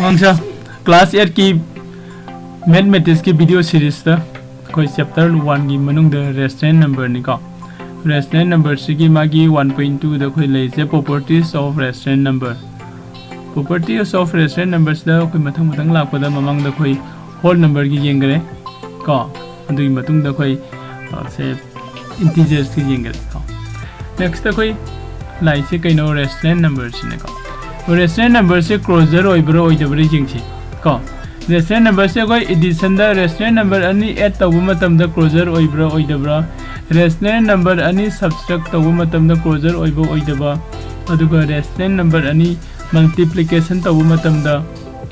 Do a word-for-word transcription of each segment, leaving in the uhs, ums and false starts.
ꯑꯉꯥꯡꯁꯦ, class eightꯀꯤ mathematicsꯀꯤ video seriesꯇ ꯑꯩꯈꯣꯏ chapter oneꯒꯤ ꯃꯅꯨꯡꯗ rational numberꯅꯤꯀꯣ꯫ Rational numberꯁꯤꯒꯤ ꯃꯥꯒꯤ one point twoꯗ ꯑꯩꯈꯣꯏ ꯂꯩꯔꯤꯁꯦ properties of rational number꯫ Properties of rational numberꯁꯤꯗ ꯑꯩꯈꯣꯏ ꯃꯊꯪ ꯃꯊꯪ ꯂꯥꯛꯄꯗ ꯃꯃꯥꯡꯗ ꯑꯩꯈꯣꯏ whole numberꯒꯤ ꯌꯦꯡꯈ꯭ꯔꯦ ꯀꯣ, ꯑꯗꯨꯒꯤ ꯃꯇꯨꯡꯗ ꯑꯩꯈꯣꯏ ꯑ, ꯁꯦ integersꯀꯤ ꯌꯦꯡꯈ꯭ꯔꯦ ꯀꯣ꯫ Next ꯑꯩꯈꯣꯏ ꯂꯥꯛꯏꯁꯦ ꯀꯩꯅꯣ? Rational numberꯁꯤꯅꯦꯀꯣ꯫ Rational numberꯁꯦ closure ꯑꯣꯏꯕ꯭ꯔꯥ ꯑꯣꯏꯗꯕ꯭ꯔꯥ ꯌꯦꯡꯁꯤ ꯀꯣ꯫ Rational numberꯁꯦ ꯑꯩꯈꯣꯏ additionꯗ rational number ꯑꯅꯤ add ꯇꯧꯕ ꯃꯇꯝꯗ closure ꯑꯣꯏꯕ꯭ꯔꯥ ꯑꯣꯏꯗꯕ꯭ꯔꯥ, rational number ꯑꯅꯤ subtract ꯇꯧꯕ ꯃꯇꯝꯗ closure ꯑꯣꯏꯕ ꯑꯣꯏꯗꯕ, ꯑꯗꯨꯒ rational number ꯑꯅꯤ multiplication ꯇꯧꯕ ꯃꯇꯝꯗ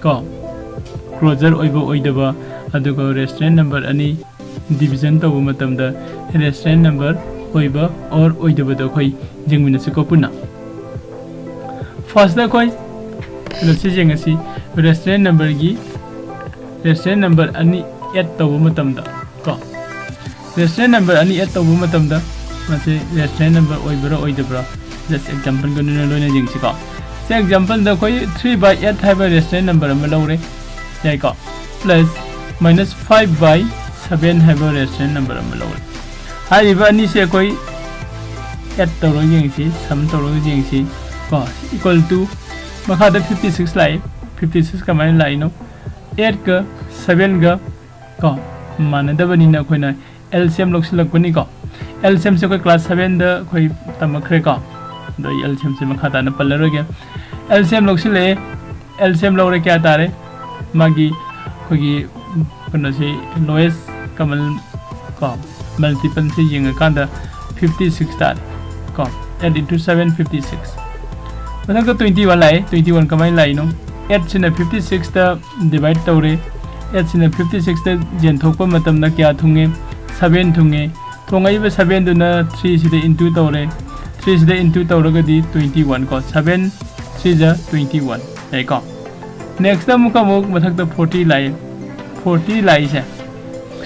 ꯀꯣ closure ꯑꯣꯏꯕ ꯑꯣꯏꯗꯕ, ꯑꯗꯨꯒ rational number ꯑꯅꯤ division ꯇꯧꯕ ꯃꯇꯝꯗ rational number ꯑꯣꯏꯕ or ꯑꯣꯏꯗꯕꯗꯣ ꯑꯩꯈꯣꯏ ꯌꯦꯡꯃꯤꯟꯅꯁꯤꯀꯣ ꯄꯨꯟꯅ꯫ Firstꯇ ꯑꯩꯈꯣꯏ ꯀꯩꯅꯣꯁꯤ ꯌꯦꯡꯉꯁꯤ, rational numberꯒꯤ, rational number ꯑꯅꯤ add ꯇꯧꯕ ꯃꯇꯝꯗ ꯀꯣ, rational number ꯑꯅꯤ add ꯇꯧꯕ ꯃꯇꯝꯗ ꯃꯁꯤ rational number ꯑꯣꯏꯕ꯭ꯔꯥ ꯑꯣꯏꯗꯕ꯭ꯔꯥ, just exampleꯒ ꯂꯣꯏꯅ ꯂꯣꯏꯅ ꯌꯦꯡꯁꯤꯀꯣ꯫ ꯁꯤ exampleꯗ ꯑꯩꯈꯣꯏ three by eight ꯍꯥꯏꯕ rational number ꯑꯃ ꯂꯧꯔꯦ, ꯌꯥꯏꯀꯣ, plus minus five by seven ꯍꯥꯏꯕ rational number ꯑꯃ ꯂꯧꯔꯦ꯫ ꯍꯥꯏꯔꯤꯕ ꯑꯅꯤꯁꯦ ꯑꯩꯈꯣꯏ add ꯇꯧꯔꯒ ꯌꯦꯡꯁꯤ, sum ꯇꯧꯔꯒ ꯌꯦꯡꯁꯤ ꯀꯣ, equal to ꯃꯈꯥꯗ fifty six ꯂꯥꯛꯏ, fifty six ꯀꯃꯥꯏꯅ ꯂꯥꯛꯏꯅꯣ? Eightꯀ sevenꯒ ꯀꯣ ꯃꯥꯟꯅꯗꯕꯅꯤꯅ ꯑꯩꯈꯣꯏꯅ L C M ꯂꯧꯁꯤꯜꯂꯛꯄꯅꯤꯀꯣ꯫ L C Mꯁꯦ ꯑꯩꯈꯣꯏ class sevenꯗ ꯑꯩꯈꯣꯏ ꯇꯝꯃꯛꯈ꯭ꯔꯦꯀꯣ, ꯑꯗꯣ ꯑꯩ L C Mꯁꯦ ꯃꯈꯥ ꯇꯥꯅ ꯄꯜꯂꯔꯣꯏꯒꯦ꯫ L C M ꯂꯧꯁꯤꯜꯂꯛꯑꯦ, L C M ꯂꯧꯔꯦ, ꯀꯌꯥ ꯇꯥꯔꯦ? ꯃꯥꯒꯤ ꯑꯩꯈꯣꯏꯒꯤ ꯀꯩꯅꯣꯁꯤ, lowest common ꯀꯣ multipleꯁꯦ ꯌꯦꯡꯉꯀꯥꯟꯗ fifty six ꯇꯥꯔꯦ ꯀꯣ, eight into seven, fifty six꯫ ꯃꯊꯛꯇ twenty one ꯂꯥꯛꯑꯦ, twenty one ꯀꯃꯥꯏꯅ ꯂꯥꯛꯏꯅꯣ? Eightꯁꯤꯅ fifty sixꯇ divide ꯇꯧꯔꯦ, eightꯁꯤꯅ fifty sixꯇ ꯌꯦꯟꯊꯣꯛꯄ ꯃꯇꯝꯗ ꯀꯌꯥ ꯊꯨꯡꯉꯦ? Seven ꯊꯨꯡꯉꯦ꯫ ꯊꯣꯡꯉꯛꯏꯕ sevenꯗꯨꯅ threeꯁꯤꯗ into ꯇꯧꯔꯦ, threeꯁꯤꯗ into ꯇꯧꯔꯒꯗꯤ twenty one ꯀꯣ, seven three ꯖ twenty one ꯂꯩꯀꯣ꯫ Nextꯇ ꯑꯃꯨꯛꯀ ꯑꯃꯨꯛ ꯃꯊꯛꯇ forty ꯂꯥꯛꯑꯦ, forty ꯂꯥꯛꯏꯁꯦ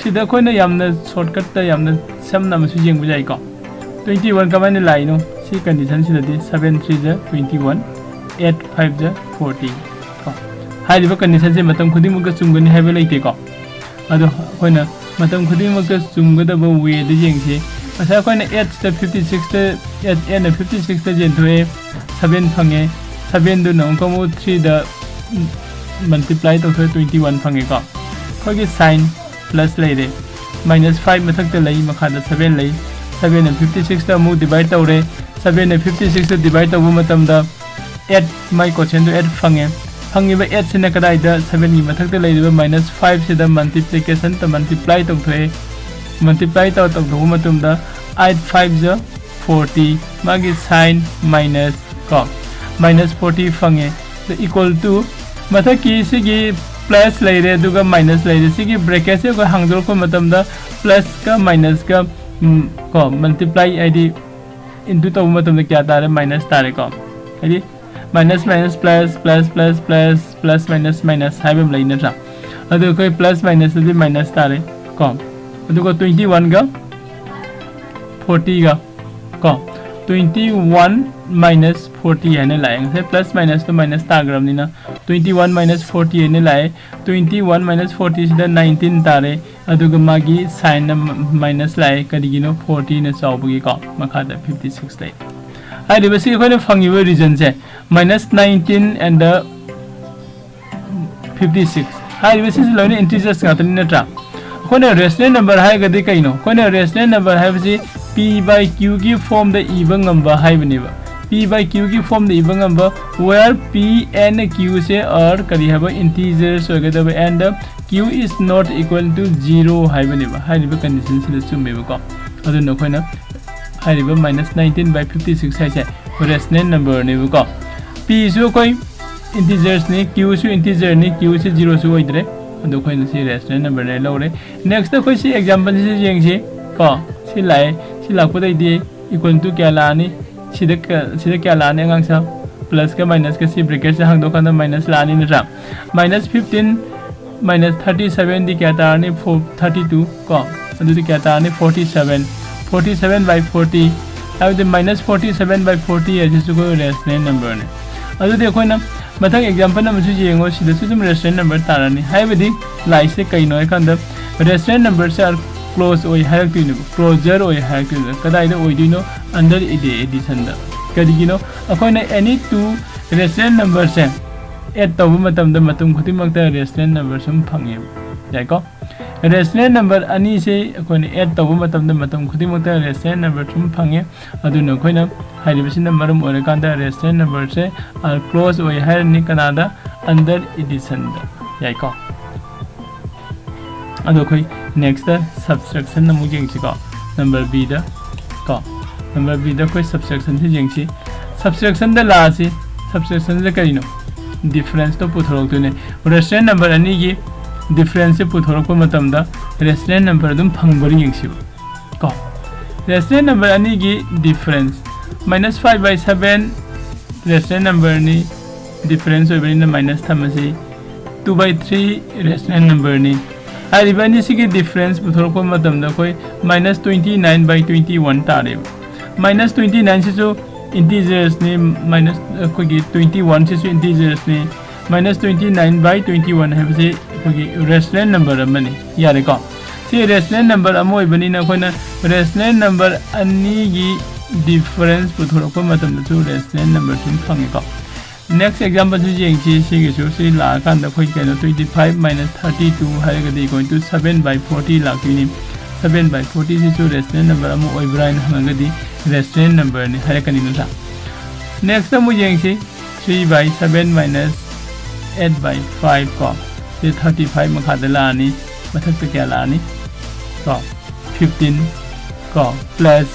ꯁꯤꯗ ꯑꯩꯈꯣꯏꯅ ꯌꯥꯝꯅ shortcutꯇ ꯌꯥꯝꯅ ꯁꯝꯅ ꯑꯃꯁꯨ ꯌꯦꯡꯕ ꯌꯥꯏꯀꯣ꯫ Twenty one ꯀꯃꯥꯏꯅ ꯂꯥꯛꯏꯅꯣ? ꯁꯤ conditionꯁꯤꯗꯗꯤ seven three ꯖ twenty one, eight five ꯖ forty ꯀꯣ꯫ ꯍꯥꯏꯔꯤꯕ condition ꯁꯦ ꯃꯇꯝ ꯈꯨꯗꯤꯡꯃꯛꯇ ꯆꯨꯝꯒꯅꯤ ꯍꯥꯏꯕ ꯂꯩꯇꯦꯀꯣ꯫ ꯑꯗꯣ ꯑꯩꯈꯣꯏꯅ ꯃꯇꯝ ꯈꯨꯗꯤꯡꯃꯛꯇ ꯆꯨꯝꯒꯗꯕ way ꯗ ꯌꯦꯡꯁꯤ꯫ ꯉꯁꯥꯏ ꯑꯩꯈꯣꯏꯅ eight ꯁꯤꯗ fifty six ꯇ, eight, eight ꯅ fifty six ꯇ ꯌꯦꯟꯊꯣꯛꯑꯦ, seven ꯐꯪꯉꯦ꯫ Seven ꯗꯨꯅ ꯑꯃꯨꯛꯀ ꯑꯃꯨꯛ three ꯗ multiply ꯇꯧꯊꯣꯛꯑꯦ, twenty one ꯐꯪꯉꯦꯀꯣ꯫ ꯑꯩꯈꯣꯏꯒꯤ sign plus ꯂꯩꯔꯦ, minus five ꯃꯊꯛꯇ ꯂꯩ, ꯃꯈꯥꯗ seven ꯂꯩ꯫ Seven ꯅ fifty six ꯇ ꯑꯃꯨꯛ divide ꯇꯧꯔꯦ꯫ Seven ꯅ fifty six ꯇ divide ꯇꯧꯕ ꯃꯇꯝꯗ eight, ꯃꯥꯏ quotient ꯗꯨ eight ꯐꯪꯉꯦ꯫ ꯐꯪꯉꯤꯕ eight ꯁꯤꯅ ꯀꯗꯥꯏꯗ seven ꯒꯤ ꯃꯊꯛꯇ ꯂꯩꯔꯤꯕ minus five ꯁꯤꯗ multiplication ꯇ multiply ꯇꯧꯊꯣꯛꯑꯦ꯫ Multiply ꯇꯧ-, ꯇꯧꯊꯣꯛꯄ ꯃꯇꯝꯗ eight five ꯖ forty, ꯃꯥꯒꯤ sign minus ꯀꯣ, minus forty ꯐꯪꯉꯦ꯫ ꯑꯗ equal to ꯃꯊꯛꯀꯤ ꯁꯤꯒꯤ plus ꯂꯩꯔꯦ, ꯑꯗꯨꯒ minus ꯂꯩꯔꯦ꯫ ꯁꯤꯒꯤ bracket ꯁꯦ ꯑꯩꯈꯣꯏ ꯍꯥꯡꯗꯣꯔꯛꯄ ꯃꯇꯝꯗ plus ꯀ minus ꯀ, ꯎꯝ, ꯀꯣ, multiply ꯍꯥꯏꯗꯤ into ꯇꯧꯕ ꯃꯇꯝꯗ ꯀꯌꯥ ꯇꯥꯔꯦ? Minus ꯇꯥꯔꯦꯀꯣ꯫ ꯍꯥꯏꯗꯤ minus minus plus, plus plus plus, plus minus minus ꯍꯥꯏꯕ ꯑꯃ ꯂꯩ ꯅꯠꯇ꯭ꯔꯥ? ꯑꯗꯨ ꯑꯩꯈꯣꯏ plus minus ꯑꯗꯨꯗꯤ minus ꯇꯥꯔꯦ ꯀꯣ꯫ ꯑꯗꯨꯒ twenty one ꯒ forty ꯒ ꯀꯣ, twenty one minus forty ꯍꯥꯏꯅ ꯂꯥꯛꯑꯦ꯫ ꯉꯁꯥꯏ plus minus ꯇꯣ minus ꯇꯥꯈ꯭ꯔꯕꯅꯤꯅ twenty one minus forty ꯍꯥꯏꯅ ꯂꯥꯛꯑꯦ꯫ Twenty one minus forty ꯁꯤꯗ nineteen ꯇꯥꯔꯦ, ꯑꯗꯨꯒ ꯃꯥꯒꯤ sign ꯅ minus ꯂꯥꯛꯑꯦ꯫ ꯀꯔꯤꯒꯤꯅꯣ? Forty ꯅ ꯆꯥꯎꯕꯒꯤꯀꯣ꯫ ꯃꯈꯥꯗ fifty six ꯂꯩ꯫ ꯍꯥꯏꯔꯤꯕꯁꯤ ꯑꯩꯈꯣꯏꯅ ꯐꯪꯉꯤꯕ reason say minus nineteen and the fifty six꯫ ꯍꯥꯏꯔꯤꯕꯁꯤꯁꯨ ꯂꯣꯏꯅ integers ꯉꯥꯛꯇꯅꯤ ꯅꯠꯇ꯭ꯔꯥ? ꯑꯩꯈꯣꯏꯅ rational number ꯍꯥꯏꯔꯒꯗꯤ ꯀꯩꯅꯣ? ꯑꯩꯈꯣꯏꯅ rational number ꯍꯥꯏꯕꯁꯤ P by Q ꯒꯤ form ꯗ ꯏꯕ ꯉꯝꯕ ꯍꯥꯏꯕꯅꯦꯕ꯫ P by Q ꯒꯤ form ꯗ ꯏꯕ ꯉꯝꯕ, where P and Q say are ꯀꯔꯤ ꯍꯥꯏꯕ? Integers ꯑꯣꯏꯒꯗꯕ, and Q is not equal to zero ꯍꯥꯏꯕꯅꯦꯕ꯫ ꯍꯥꯏꯔꯤꯕ condition ꯁꯤꯗ ꯆꯨꯝꯃꯦꯕꯀꯣ꯫ ꯑꯗꯨꯅ ꯑꯩꯈꯣꯏꯅ ꯍꯥꯏꯔꯤꯕ minus nineteen by fifty six ꯍꯥꯏꯁꯦ rational number ꯅꯦꯕꯀꯣ꯫ P ꯁꯨ ꯑꯩꯈꯣꯏ integers ꯅꯤ, Q ꯁꯨ integer ꯅꯤ, Q ꯁꯤ zero ꯁꯨ ꯑꯣꯏꯗ꯭ꯔꯦ꯫ ꯑꯗꯣ ꯑꯩꯈꯣꯏꯅ ꯁꯤ rational number ꯅꯦ ꯂꯧꯔꯦ꯫ Next ꯑꯩꯈꯣꯏ ꯁꯤ example ꯁꯤ ꯌꯦꯡꯁꯤ ꯀꯣ꯫ ꯁꯤ ꯂꯥꯛꯑꯦ꯫ ꯁꯤ ꯂꯥꯛꯄꯗꯩꯗꯤ equal to ꯀꯌꯥ ꯂꯥꯛꯑꯅꯤ? ꯁꯤꯗ ꯀ-, ꯁꯤꯗ ꯀꯌꯥ ꯂꯥꯛꯑꯅꯤ ꯑꯉꯥꯡꯁꯥ? Plus ꯀ minus ꯀ ꯁꯤ bracket ꯁꯦ ꯍꯥꯡꯗꯣꯛꯀꯥꯟꯗ minus ꯂꯥꯛꯑꯅꯤ ꯅꯠꯇ꯭ꯔꯥ? Minus fifteen minus thirty seven ꯗꯤ ꯀꯌꯥ ꯇꯥꯔꯅꯤ? Four, thirty two ꯀꯣ꯫ ꯑꯗꯨꯗꯤ ꯀꯌꯥ ꯇꯥꯔꯅꯤ? Forty seven꯫ Forty seven by forty ꯍꯥꯏꯕꯗꯤ minus forty seven by forty ꯍꯥꯏꯁꯤꯁꯨ ꯑꯩꯈꯣꯏ rational number ꯅꯤ꯫ ꯑꯗꯨꯗꯤ ꯑꯩꯈꯣꯏꯅ ꯃꯊꯪ example ꯑꯃꯁꯨ ꯌꯦꯡꯉꯣ, ꯁꯤꯗꯁꯨ ꯑꯗꯨꯝ rational number ꯇꯥꯔꯅꯤ꯫ ꯍꯥꯏꯕꯗꯤ line ꯁꯦ ꯀꯩꯅꯣ ꯍꯥꯏꯀꯥꯟꯗ, rational number say are close ꯑꯣꯏ ꯍꯥꯏꯔꯛꯇꯣꯏꯅꯦꯕ, closer ꯑꯣꯏ ꯍꯥꯏꯔꯛꯇꯣꯏꯅꯦꯕ꯫ ꯀꯗꯥꯏꯗ ꯑꯣꯏꯗꯣꯏꯅꯣ? Under addition ꯗ꯫ ꯀꯔꯤꯒꯤꯅꯣ? ꯑꯩꯈꯣꯏꯅ any two rational number ꯁꯦ add ꯇꯧꯕ ꯃꯇꯝꯗ ꯃꯇꯝ ꯈꯨꯗꯤꯡꯃꯛꯇ rational number ꯁꯨꯝ ꯐꯪꯉꯦꯕ꯫ ꯌꯥꯏꯀꯣ? Rational number ꯑꯅꯤꯁꯦ ꯑꯩꯈꯣꯏꯅ add ꯇꯧꯕ ꯃꯇꯝꯗ ꯃꯇꯝ ꯈꯨꯗꯤꯡꯃꯛꯇ rational number ꯁꯨꯝ ꯐꯪꯉꯦ꯫ ꯑꯗꯨꯅ ꯑꯩꯈꯣꯏꯅ ꯍꯥꯏꯔꯤꯕꯁꯤꯅ ꯃꯔꯝ ꯑꯣꯏꯔꯀꯥꯟꯗ rational number say are close ꯑꯣꯏ ꯍꯥꯏꯔꯅꯤ꯫ ꯀꯅꯥꯗ? Under addition ꯗ꯫ ꯌꯥꯏꯀꯣ? ꯑꯗꯣ ꯑꯩꯈꯣꯏ next subtraction ꯑꯃꯨꯛ ꯌꯦꯡꯁꯤꯀꯣ, number B ꯗ ꯀꯣ꯫ Number B ꯗ ꯑꯩꯈꯣꯏ subtraction ꯁꯤ ꯌꯦꯡꯁꯤ꯫ Subtraction ꯗ ꯂꯥꯛꯑꯁꯤ꯫ Subtraction ꯁꯦ ꯀꯔꯤꯅꯣ? Difference ꯇꯣ ꯄꯨꯊꯣꯔꯛꯇꯣꯏꯅꯦ꯫ Rational number ꯑꯅꯤꯒꯤ difference ꯁꯦ ꯄꯨꯊꯣꯔꯛꯄ ꯃꯇꯝꯗ rational number ꯑꯗꯨꯝ ꯐꯪꯕ꯭ꯔꯥ ꯌꯦꯡꯁꯤꯕ ꯀꯣ꯫ Rational number ꯑꯅꯤꯒꯤ difference, minus five by seven rational number ꯅꯤ, difference ꯑꯣꯏꯕꯅꯤꯅ minus ꯊꯝꯃꯁꯤ꯫ Two by three rational number ꯅꯤ꯫ ꯍꯥꯏꯔꯤꯕ ꯑꯅꯤꯁꯤꯒꯤ difference ꯄꯨꯊꯣꯔꯛꯄ ꯃꯇꯝꯗ ꯑꯩꯈꯣꯏ minus twenty nine by twenty one ꯇꯥꯔꯦꯕ꯫ Minus twenty nine ꯁꯤꯁꯨ integers ꯅꯤ, minus ꯑꯩꯈꯣꯏꯒꯤ twenty one ꯁꯤꯁꯨ integers ꯅꯤ꯫ Minus twenty nine by twenty one ꯍꯥꯏꯕꯁꯤ ꯑꯩꯈꯣꯏꯒꯤ rational number ꯑꯃꯅꯤ꯫ ꯌꯥꯔꯦꯀꯣ? ꯁꯤ rational number ꯑꯃ ꯑꯣꯏꯕꯅꯤꯅ ꯑꯩꯈꯣꯏꯅ rational number ꯑꯅꯤꯒꯤ difference ꯄꯨꯊꯣꯔꯛꯄ ꯃꯇꯝꯗꯁꯨ rational number ꯁꯨꯝ ꯐꯪꯉꯦꯀꯣ꯫ Next example ꯁꯨ ꯌꯦꯡꯁꯤ꯫ ꯁꯤꯒꯤꯁꯨ ꯁꯤ ꯂꯥꯛꯑꯀꯥꯟꯗ ꯑꯩꯈꯣꯏ ꯀꯩꯅꯣ, twenty five minus thirty two ꯍꯥꯏꯔꯒꯗꯤ equal to seven by forty ꯂꯥꯛꯇꯣꯏꯅꯤ꯫ Seven by forty ꯁꯤꯁꯨ rational number ꯑꯃ ꯑꯣꯏꯕ꯭ꯔꯥ ꯍꯥꯏꯅ ꯍꯪꯉꯒꯗꯤ rational number ꯅꯤ ꯍꯥꯏꯔꯛꯀꯅꯤ ꯅꯠꯇ꯭ꯔꯥ? Next ꯑꯃꯨꯛ ꯌꯦꯡꯁꯤ꯫ Three by seven minus eight by five ꯀꯣ, ꯁꯤ thirty five ꯃꯈꯥꯗ ꯂꯥꯛꯑꯅꯤ꯫ ꯃꯊꯛꯇ ꯀꯌꯥ ꯂꯥꯛꯑꯅꯤ? ꯀꯣ, fifteen ꯀꯣ, plus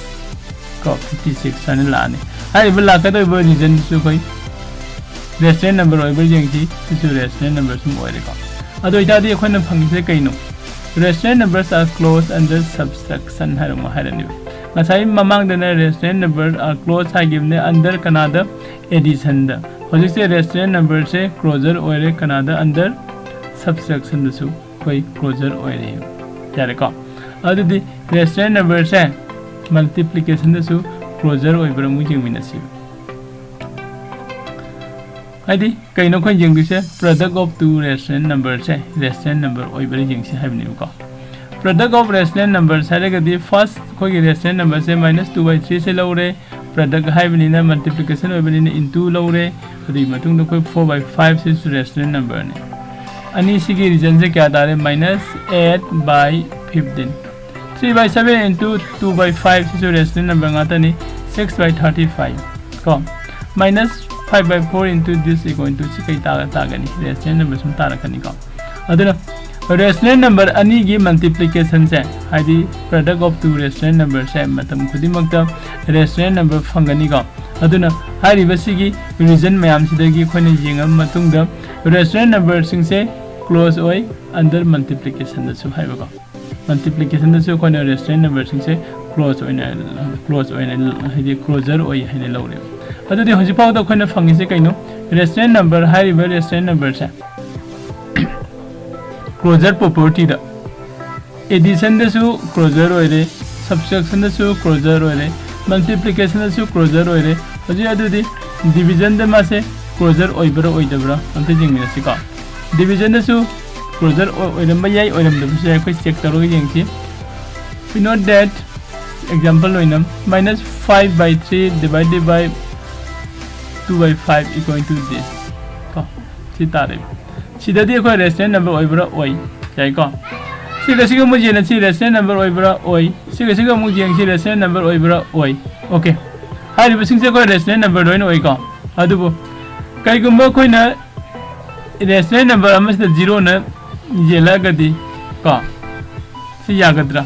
ꯀꯣ, fifty six ꯍꯥꯏꯅ ꯂꯥꯛꯑꯅꯤ꯫ ꯍꯥꯏꯔꯤꯕ ꯂꯥꯛꯀꯗꯧꯔꯤꯕ reason ꯁꯨ ꯑꯩꯈꯣꯏ rational number ꯑꯣꯏꯕ꯭ꯔꯥ ꯌꯦꯡꯁꯤ꯫ ꯁꯤꯁꯨ rational number ꯁꯨꯝ ꯑꯣꯏꯔꯦꯀꯣ꯫ ꯑꯗꯨ ꯑꯣꯏꯇꯥꯔꯗꯤ ꯑꯩꯈꯣꯏꯅ ꯐꯪꯉꯤꯁꯦ ꯀꯩꯅꯣ? Rational numbers are closed under subtraction ꯍꯥꯏꯔ ꯑꯃ ꯍꯥꯏꯔꯅꯦꯕ꯫ ꯉꯁꯥꯏ ꯃꯃꯥꯡꯗꯅ rational number are closed ꯍꯥꯏꯈꯤꯕꯅꯦ, under ꯀꯅꯥꯗ? Addition ꯗ꯫ ꯍꯧꯖꯤꯛꯁꯦ rational number ꯁꯦ closure ꯑꯣꯏꯔꯦ꯫ ꯀꯅꯥꯗ? Under subtraction ꯗꯁꯨ ꯑꯩꯈꯣꯏ closure ꯑꯣꯏꯔꯦ꯫ ꯌꯥꯔꯦꯀꯣ? ꯑꯗꯨꯗꯤ rational number ꯁꯦ multiplication ꯗꯁꯨ closure ꯑꯣꯏꯕ꯭ꯔꯥ ꯑꯃꯨꯛ ꯌꯦꯡꯃꯤꯟꯅꯁꯤ꯫ ꯍꯥꯏꯗꯤ ꯀꯩꯅꯣ ꯑꯩꯈꯣꯏꯅ ꯌꯦꯡꯗꯣꯏꯁꯦ? Product of two rational numberꯁꯦ rational number ꯑꯣꯏꯕ꯭ꯔꯥ ꯌꯦꯡꯁꯤ ꯍꯥꯏꯕꯅꯦꯕꯀꯣ꯫ Product of rational numbers ꯍꯥꯏꯔꯒꯗꯤ first ꯑꯩꯈꯣꯏꯒꯤ rational numberꯁꯦ minus two by threeꯁꯦ ꯂꯧꯔꯦ꯫ Product ꯍꯥꯏꯕꯅꯤꯅ multiplication ꯑꯣꯏꯕꯅꯤꯅ into ꯂꯧꯔꯦ꯫ ꯑꯗꯨꯒꯤ ꯃꯇꯨꯡꯗ ꯑꯩꯈꯣꯏ four by five ꯁꯤꯁꯨ rational numberꯅꯤ꯫ ꯑꯅꯤꯁꯤꯒꯤ reasonꯁꯦ ꯀꯌꯥ ꯇꯥꯔꯦ? Minus eight by fifteen꯫ Three by seven into two by five ꯁꯤꯁꯨ rational number ꯉꯥꯛꯇꯅꯤ꯫ Six by thirty five ꯀꯣ꯫ Minus five by four into this equal to ꯁꯤ ꯀꯩ ꯇꯥꯒ ꯇꯥꯒꯅꯤ? Rational number ꯁꯨꯝ ꯇꯥꯔꯛꯀꯅꯤꯀꯣ꯫ ꯑꯗꯨꯅ rational number ꯑꯅꯤꯒꯤ multiplicationꯁꯦ, ꯍꯥꯏꯗꯤ product of two rational numberꯁꯦ ꯃꯇꯝ ꯈꯨꯗꯤꯡꯃꯛꯇ rational number ꯐꯪꯒꯅꯤꯀꯣ꯫ ꯑꯗꯨꯅ ꯍꯥꯏꯔꯤꯕꯁꯤꯒꯤ reason ꯃꯌꯥꯝꯁꯤꯗꯒꯤ ꯑꯩꯈꯣꯏꯅ ꯌꯦꯡꯉꯕ ꯃꯇꯨꯡꯗ rational numberꯁꯤꯡꯁꯦ close ꯑꯣꯏ under multiplicationꯗꯁꯨ ꯍꯥꯏꯕꯀꯣ꯫ Multiplicationꯗꯁꯨ ꯑꯩꯈꯣꯏꯅ rational numberꯁꯤꯡꯁꯦ close ꯑꯣꯏꯅ, close ꯑꯣꯏꯅ, ꯍꯥꯏꯗꯤ closure ꯑꯣꯏ ꯍꯥꯏꯅ ꯂꯧꯔꯦꯕ꯫ ꯑꯗꯨꯗꯤ ꯍꯧꯖꯤꯛ ꯐꯥꯎꯗ ꯑꯩꯈꯣꯏꯅ ꯐꯪꯉꯤꯁꯦ ꯀꯩꯅꯣ? Rational number ꯍꯥꯏꯔꯤꯕ rational numberꯁꯦ closure propertyꯗ additionꯗꯁꯨ closure ꯑꯣꯏꯔꯦ, subtractionꯗꯁꯨ closure ꯑꯣꯏꯔꯦ, multiplicationꯗꯁꯨ closure ꯑꯣꯏꯔꯦ꯫ ꯍꯧꯖꯤꯛ ꯑꯗꯨꯗꯤ divisionꯗ ꯃꯥꯁꯦ closure ꯑꯣꯏꯕ꯭ꯔꯥ ꯑꯣꯏꯗꯕ꯭ꯔꯥ ꯑꯝꯇ ꯌꯦꯡꯃꯤꯟꯅꯁꯤꯀꯣ꯫ Divisionꯗꯁꯨ closure ꯑꯣꯏ-, ꯑꯣꯏꯔꯝꯕ ꯌꯥꯏ, ꯑꯣꯏꯔꯝꯗꯕꯁꯨ ꯌꯥꯏ, ꯑꯩꯈꯣꯏ check ꯇꯧꯔꯒ ꯌꯦꯡꯁꯤ꯫ We note that example ꯑꯣꯏꯅ minus five by three divided by two by five equal to this ꯀꯣ꯫ ꯁꯤ ꯇꯥꯔꯦ꯫ ꯁꯤꯗꯗꯤ ꯑꯩꯈꯣꯏ rational number ꯑꯣꯏꯕ꯭ꯔꯥ? ꯑꯣꯏ꯫ ꯌꯥꯏꯀꯣ꯫ ꯁꯤꯒ ꯁꯤꯒ ꯑꯃꯨꯛ ꯌꯦꯡꯅꯁꯤ, rational number ꯑꯣꯏꯕ꯭ꯔꯥ? ꯑꯣꯏ꯫ ꯁꯤꯒ ꯁꯤꯒ ꯑꯃꯨꯛ ꯌꯦꯡꯁꯤ, rational number ꯑꯣꯏꯕ꯭ꯔꯥ? ꯑꯣꯏ꯫ Okay꯫ ꯍꯥꯏꯔꯤꯕꯁꯤꯡꯁꯦ ꯑꯩꯈꯣꯏ rational number ꯂꯣꯏꯅ ꯑꯣꯏꯀꯣ꯫ ꯑꯗꯨꯕꯨ ꯀꯩꯒꯨꯝꯕ ꯑꯩꯈꯣꯏꯅ rational number ꯑꯃꯁꯤꯗ zeroꯅ ꯌꯦꯜꯂꯛꯑꯒꯗꯤ ꯀꯣ, ꯁꯤ ꯌꯥꯒꯗ꯭ꯔꯥ?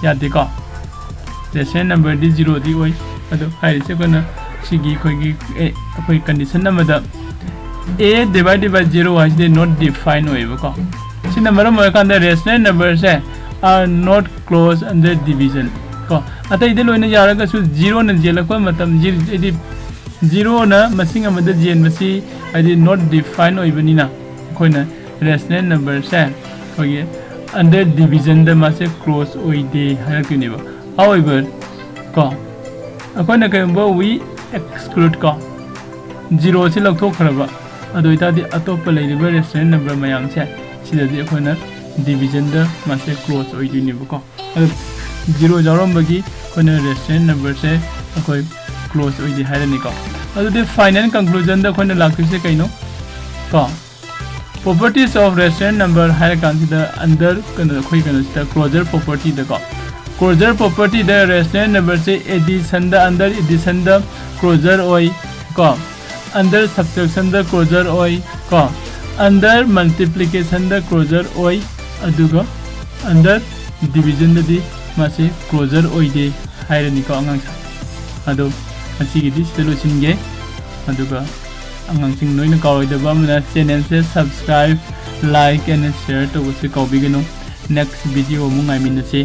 ꯌꯥꯗꯦꯀꯣ꯫ Rational numberꯗꯤ zeroꯗꯤ ꯑꯣꯏ꯫ ꯑꯗꯣ ꯍꯥꯏꯔꯤꯁꯦ ꯑꯩꯈꯣꯏꯅ ꯁꯤꯒꯤ ꯑꯩꯈꯣꯏꯒꯤ, ꯑꯦ, ꯑꯩꯈꯣꯏ condition ꯑꯃꯗ a divided by zero ꯍꯥꯏꯁꯤꯗꯤ not defined ꯑꯣꯏꯌꯦꯕꯀꯣ꯫ ꯁꯤꯅ ꯃꯔꯝ ꯑꯣꯏꯔꯀꯥꯟꯗ rational numberꯁꯦ are not closed under division ꯀꯣ꯫ ꯑꯇꯩꯗꯤ ꯂꯣꯏꯅ ꯌꯥꯔꯒꯁꯨ zeroꯅ ꯌꯦꯜꯂꯛꯄ ꯃꯇꯝ, ꯍꯥꯏꯗꯤ zeroꯅ ꯃꯁꯤꯡ ꯑꯃꯗ ꯌꯦꯟꯕꯁꯤ ꯍꯥꯏꯗꯤ not defined ꯑꯣꯏꯕꯅꯤꯅ ꯑꯩꯈꯣꯏꯅ rational numberꯁꯦ ꯑꯩꯈꯣꯏꯒꯤ under divisionꯗ ꯃꯥꯁꯦ close ꯑꯣꯏꯗꯦ ꯍꯥꯏꯔꯛꯇꯣꯏꯅꯦꯕ꯫ However ꯀꯣ, ꯑꯩꯈꯣꯏꯅ ꯀꯩꯒꯨꯝꯕ we exclude ꯀꯣ, ꯖꯤꯔꯣꯁꯤ ꯂꯧꯊꯣꯛꯈ꯭ꯔꯕ, ꯑꯗꯨ ꯑꯣꯏꯇꯥꯔꯗꯤ ꯑꯇꯣꯞꯄ ꯂꯩꯔꯤꯕ ꯔꯦꯁꯅꯦꯜ ꯅꯝꯕꯔ ꯃꯌꯥꯝꯁꯦ ꯁꯤꯗꯗꯤ ꯑꯩꯈꯣꯏꯅ ꯗꯤꯕꯤꯖꯟꯗ ꯃꯥꯁꯦ ꯀ꯭ꯂꯣꯖ ꯑꯣꯏꯗꯣꯏꯅꯦꯕꯀꯣ꯫ ꯑꯗꯨ ꯖꯤꯔꯣ ꯌꯥꯎꯔꯝꯕꯒꯤ ꯑꯩꯈꯣꯏꯅ ꯔꯦꯁꯅꯦꯜ ꯅꯝꯕꯔꯁꯦ ꯑꯩꯈꯣꯏ ꯀ꯭ꯂꯣꯖ ꯑꯣꯏꯗꯦ ꯍꯥꯏꯔꯅꯤꯀꯣ꯫ ꯑꯗꯨꯗꯤ ꯐꯥꯏꯅꯦꯜ ꯀꯟꯀ꯭ꯂꯨꯖꯟꯗ ꯑꯩꯈꯣꯏꯅ ꯂꯥꯛꯇꯣꯏꯁꯦ ꯀꯩꯅꯣ ꯀꯣ? Properties of rational number ꯍꯥꯏꯔ ꯀꯥꯟꯁꯤꯗ ꯑꯟꯗꯔ ꯀꯩꯅꯣ, ꯑꯩꯈꯣꯏ ꯀꯩꯅꯣꯁꯤꯗ ꯀ꯭ꯂꯣꯖꯔ ꯄ꯭ꯔꯣꯄꯔꯇꯤꯗꯀꯣ, ꯀ꯭ꯂꯣꯖꯔ ꯄ꯭ꯔꯣꯄꯔꯇꯤꯗ ꯔꯦꯁꯅꯦꯜ ꯅꯝꯕꯔꯁꯦ ꯑꯦꯗꯤꯁꯟꯗ, ꯑꯟꯗꯔ ꯑꯦꯗꯤꯁꯟꯗ ꯀ꯭ꯂꯣꯖꯔ ꯑꯣꯏ ꯀꯣ, ꯑꯟꯗꯔ ꯁꯕꯇ꯭ꯔꯦꯛꯁꯟꯗ ꯀ꯭ꯂꯣꯖꯔ ꯑꯣꯏ ꯀꯣ, ꯑꯟꯗꯔ ꯃꯜꯇꯤꯄ꯭ꯂꯤꯀꯦꯁꯟꯗ ꯀ꯭ꯂꯣꯖꯔ ꯑꯣꯏ, ꯑꯗꯨꯒ ꯑꯟꯗꯔ ꯗꯤꯕꯤꯖꯟꯗꯗꯤ ꯃꯥꯁꯦ ꯀ꯭ꯂꯣꯖꯔ ꯑꯣꯏꯗꯦ ꯍꯥꯏꯔꯅꯤꯀꯣ ꯑꯉꯥꯡꯁꯦ꯫ ꯑꯗꯣ ꯉꯁꯤꯒꯤꯗꯤ ꯁꯤꯗ ꯂꯣꯏꯁꯤꯟꯒꯦ꯫ ꯑꯗꯨꯒ ꯑꯉꯥꯡꯁꯤꯡ ꯅꯣꯏꯅ ꯀꯥꯎꯔꯣꯏꯗꯕ ꯑꯃꯅ ꯆꯦꯅꯦꯜꯁꯦ subscribe, like and share ꯇꯧꯕꯁꯦ ꯀꯥꯎꯕꯤꯒꯅꯨ꯫ Next video ꯑꯃꯨꯛ ꯉꯥꯏꯃꯤꯟꯅꯁꯤ꯫